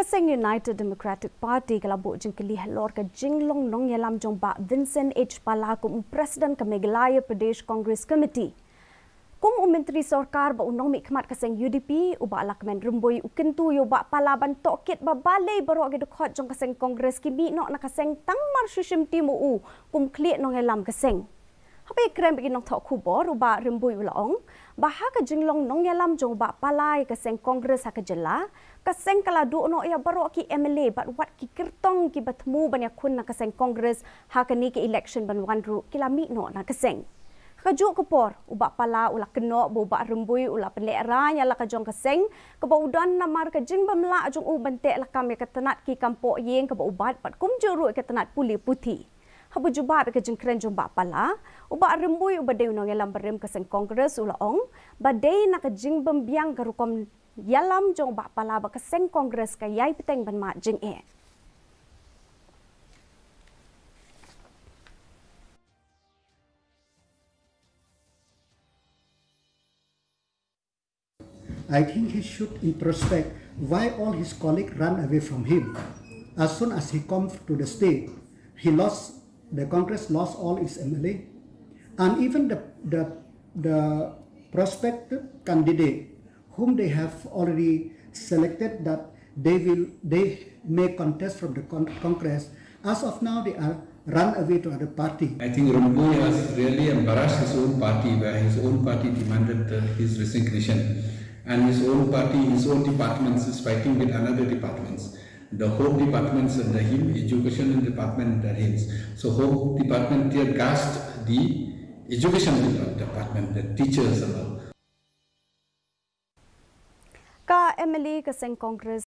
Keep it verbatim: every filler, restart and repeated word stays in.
Ka seng United Democratic Party ka la buh jingkylli halor ka jinglong nongïalam jong Bah Vincent H Pala kum u President ka Meghalaya Pradesh Congress Committee. Kum u Myntri Sorkar bad u nongmihkhmat ka seng U D P, u Bah Lahkmen Rymbui u kyntu ïa u Bah Pala ban tohkit ba balei baroh ki dkhot jong ka seng Congress ki mih noh na ka seng tang mar shu shimti mo u kum khlieh nongïalam ka seng. Haba ïakren bad ki nongthoh khubor, u Bah Rymbui u la ong ba ha ka jinglong nongïalam jong u Bah Pala ïa ka seng Congress ha ka jylla, ka seng ka la duh noh ïa baroh ki M L A bad wat ki kyrtong kiba thmu ban ïakhun na ka seng Congress ha kane ka election ban wan ruh ki la mih noh na ka seng. Ha kajuh ka por, u Bah Pala u la kynnoh ba u Bah Rymbui u la pynlehrain ïa la ka jong ka seng kaba u don namar ka jingbymlah jong u ban teh lakam ïa ka tnat ki kam pohïing kaba u bat bad kumjuh ruh ïa ka tnat pule puthi. Haba jubab ïa ka jingkren jong u Bah Pala, u Bah Rymbui uba dei u nongïalam barim ka seng Congress u la ong ba dei na ka jingbymbiang ka rukom ïalam jong u Bah Pala bad ka seng Congress ka ïai bteng ban mad jingeh. I think he should introspect why all his colleagues run away from him. As soon as he comes to the state, he lost, the Congress lost all its M L A. And even the, the, the prospective candidate whom they have already selected that they will, they may contest from the con-, Congress, as of now they are run away to other party. I think Rymbui has really embarrassed his own party, where his own party demanded uh, his resignation, and his own party, his own departments is fighting with another departments. The home departments under him, education department under him. So home department tear gassed the education department, the teachers and all. Ka M L A ka seng Congress